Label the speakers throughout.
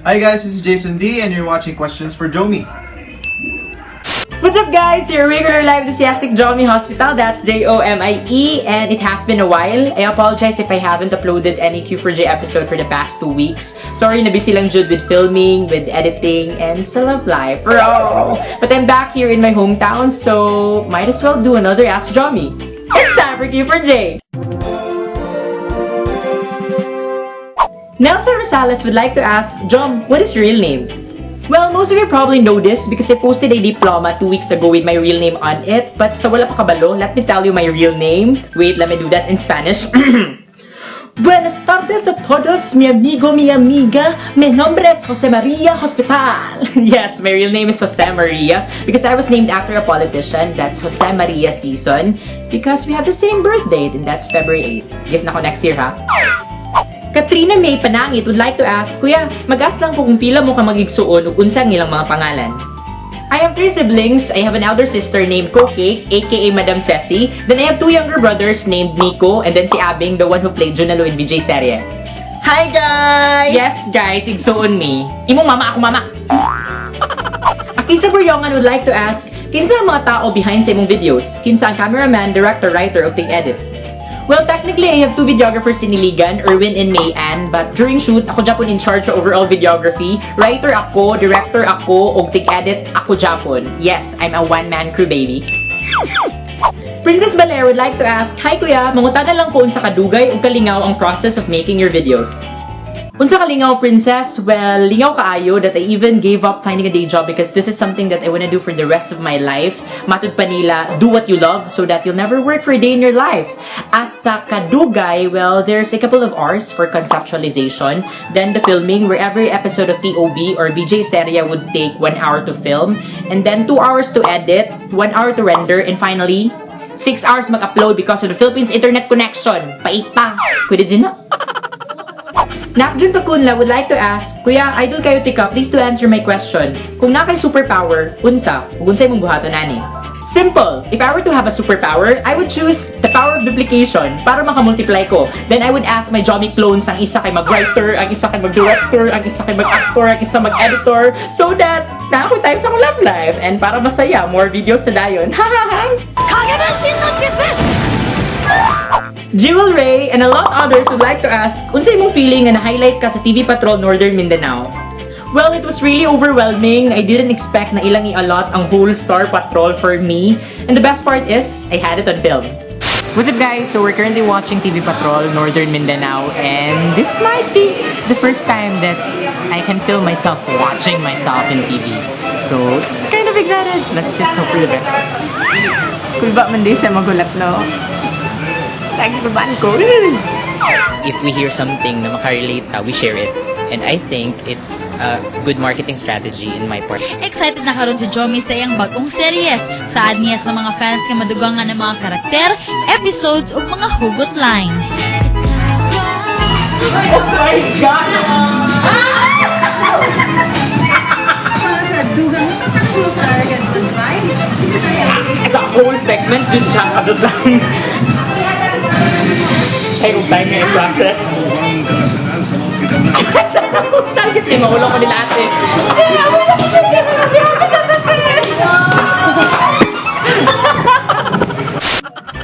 Speaker 1: Hi guys, this is Jason D and you're watching Questions for Jomie.
Speaker 2: What's up, guys? Your regular live enthusiastic Jomie Hospital. That's Jomie, and it has been a while. I apologize if I haven't uploaded any Q4J episode for the past 2 weeks. Sorry, na busy lang jud with filming, with editing, and sa love life. Bro! But I'm back here in my hometown, so might as well do another Ask Jomie. It's time for Q4J! Nelson Rosales would like to ask, "Jom, what is your real name?" Well, most of you probably know this because I posted a diploma 2 weeks ago with my real name on it. But sa wala pa kabalo, let me tell you my real name. Wait, let me do that in Spanish. Buenas tardes a todos, mi amigo, mi amiga. Mi nombre es Jose Maria Hospital. Yes, my real name is Jose Maria because I was named after a politician. That's Jose Maria Sison, because we have the same birth date and that's February 8. Gift na ko next year, ha? Katrina May Panangit would like to ask, "Kuya, mag-ask lang ko kung pila mo ka mag-igsuon ug unsa ang ilang mga pangalan." I have three siblings. I have an elder sister named Cupcake, aka Madam Ceci. Then I have two younger brothers named Nico and then si Abing, the one who played Junalo in BJ Serye.
Speaker 3: Hi, guys!
Speaker 2: Yes, guys, igsuon mi. Imong mama, ako mama. Akisa Buryongan would like to ask, "Kinsa ang mga tao behind sa imong videos? Kinsa ang cameraman, director, writer, ug tig-edit?" Well, technically, I have two videographers in Iligan, Erwin and May Ann, but during shoot, ako japon in charge of overall videography. Writer ako, director ako, ug tig-edit ako japon. Yes, I'm a one-man crew, baby. Princess Belair would like to ask, "Hi kuya, mangutana lang ko unsa kadugay ug kalingaw ang process of making your videos." Unsa kalingaw, Princess? Well, lingaw kaayo that I even gave up finding a day job because this is something that I wanna do for the rest of my life. Matud pa nila, do what you love so that you'll never work for a day in your life. As sa kadugay, well, there's a couple of hours for conceptualization. Then the filming, where every episode of TOB or BJ Seria would take 1 hour to film. And then 2 hours to edit, 1 hour to render, and finally, 6 hours mag-upload because of the Philippines internet connection. Paita. Pwede din na. Nakjun Pakunla would like to ask, "Kuya, idol kaayo tika, please to answer my question. Kung naa kay superpower, unsa? Ug unsa imong buhaton ani?" Simple! If I were to have a superpower, I would choose the power of duplication para makamultiply ko. Then I would ask my Jomie clones, ang isa kay mag-writer, ang isa kay mag-director, ang isa kay mag-actor, ang isa mag-editor, so that naa ko time sa akong love life and para masaya, more videos sa dayon. Ha ha ha! Jewel Ray and a lot others would like to ask, "Unsay imong feeling nga na-highlight ka sa TV Patrol Northern Mindanao?" Well, it was really overwhelming. I didn't expect na ilang i-allot ang whole Star Patrol for me. And the best part is, I had it on film. What's up, guys? So we're currently watching TV Patrol Northern Mindanao and this might be the first time that I can feel myself watching myself in TV. So, kind of excited. Let's just hope for the best. Kulba man di siya magulat, no? Lagi babaan ko.
Speaker 4: If we hear something na makarelate ta, we share it. And I think it's a good marketing strategy in my part.
Speaker 5: Excited na karon si Jomie sa iyang bagong series. Saad niya sa mga fans nga madugangan ng mga karakter, episodes ug mga hugot lines.
Speaker 2: Oh my God! Sa whole segment, dun siya, kadud lang. Ay, kung time nga i-process. Siya, git maulo ko nila ate.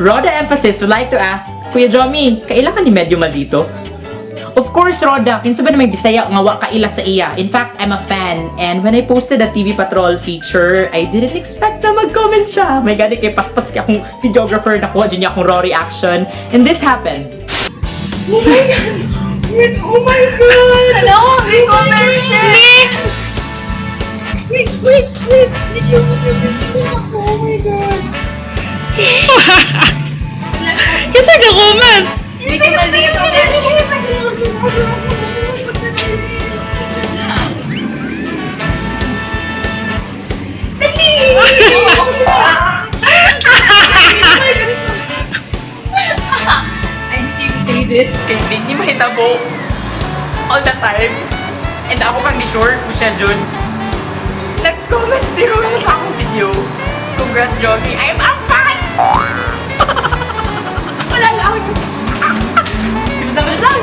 Speaker 2: Roda Emphasis would like to ask, "Kuya Jomie, kaila ka ni Medyo Maldito?" Of course, Roda, kinsa ba na may Bisaya nga wa kaila sa iya? In fact, I'm a fan. And when I posted the TV Patrol feature, I didn't expect na mag-comment siya. May gani kay paspas kay akong videographer, nakuha dyan niya akong raw reaction. And this happened.
Speaker 3: Oh my God! Wait, oh my God!
Speaker 5: Hello, may comment siya!
Speaker 3: Wait, wait, wait! Video, video, video ako! Oh my God!
Speaker 6: Kasi ka-comment!
Speaker 5: May comment, may comment.
Speaker 2: I just need to say this kay di ni mahitabo all the time. And ako kang sure kung siya Jun. Nag-comment si Romel sa akong video. Congrats, Jomie. I'm a fan! Wala lang. Wala lang.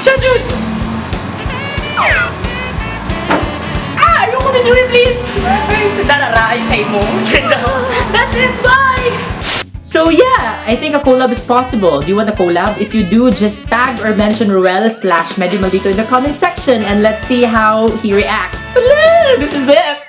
Speaker 2: Siya, Jun! Joey, please! Dararaay sa imo. That's it, bye! So yeah, I think a collab is possible. Do you want a collab? If you do, just tag or mention Ruel/Medyo Maldito in the comment section and let's see how he reacts. Hello! This is it!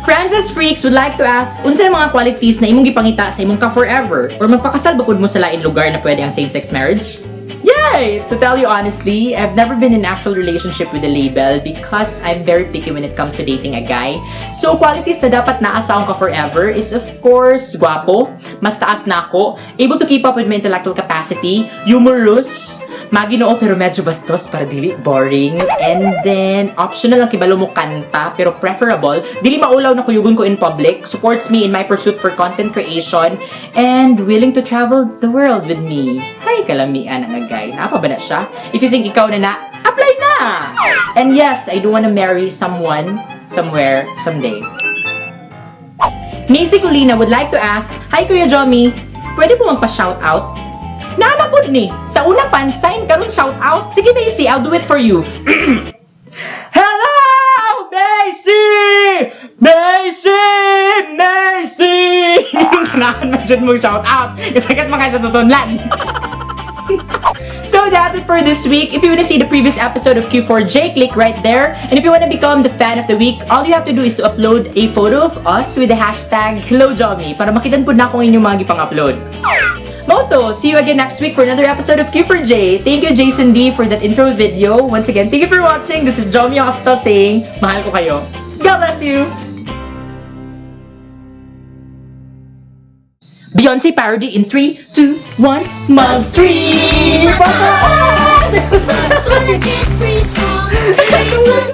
Speaker 2: Francis Freaks would like to ask, unsay mga qualities na imong gipangita sa imong ka-forever? Or magpakasal ba pud mo sa lain lugar na pwede ang same-sex marriage? Yay! To tell you honestly, I've never been in actual relationship with a label because I'm very picky when it comes to dating a guy. So, qualities na dapat naa sa akong ka-forever is, of course, guwapo, mas taas na ako, able to keep up with my intellectual capacity, humorous, maginoo pero medyo bastos para dili boring, and then, optional lang kibalo mo kanta pero preferable, dili maulaw na kuyugon ko in public, supports me in my pursuit for content creation, and willing to travel the world with me. Hay, kalamian ang guy. Naa pa ba na siya? If you think ikaw na na, apply na! And yes, I do wanna marry someone, somewhere, someday. Macy Colina would like to ask, "Hi, Kuya Jomi, pwede po magpa-shoutout?" Naa na pud ni. Sa una fan sign, karon shoutout. Sige, Macy, I'll do it for you. Hello, Macy! Macy! Macy! Kanahan man jud mo shout out. Kasagat man kay sa tutunlan. So that's it for this week. If you want to see the previous episode of Q4J, click right there. And if you want to become the fan of the week, all you have to do is to upload a photo of us with the #HelloJomi para makita pud nako ang inyong mga gipang-upload. Mao to, see you again next week for another episode of Q4J. Thank you, Jason D, for that intro video. Once again, thank you for watching. This is Jomi Hospital saying, mahal ko kayo. God bless you! Beyonce parody in 3, 2, 1, mag 3!
Speaker 5: Gonna get free school. Free school.